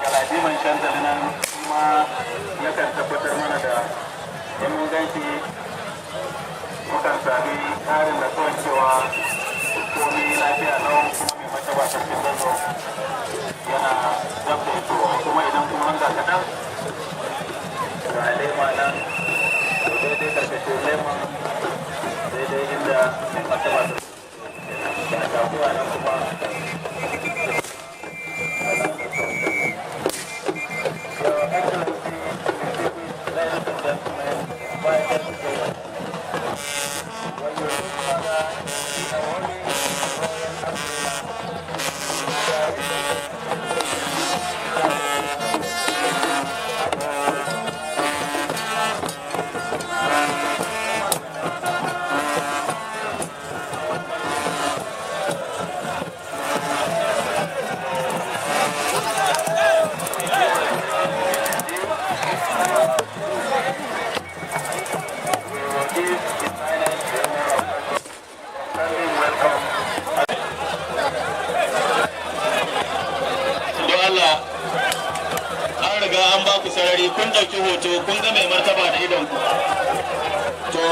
Galadiman Shantali nan kuma yakan tabbatar mana da in mun ganshi mukan sami ƙarin da kawai cewa komi lafiya lau, kuma mai martaba Sarkin Zazzau yana dab da isowa. Kuma idan kuma hanga kaɗan, ga lema nan, to daidai karkashin leman, daidai inda mai martaba ga taguwa nan kuma. Your Excellency, ladies and gentlemen, invited guests, when you look further, you see a rolling royal umbrella. We will give His Highness the Emir of standing welcome. Don Allah, an riga an ba ku sarari, kun ɗauki hoto, kun ga mai martaba da idonku. To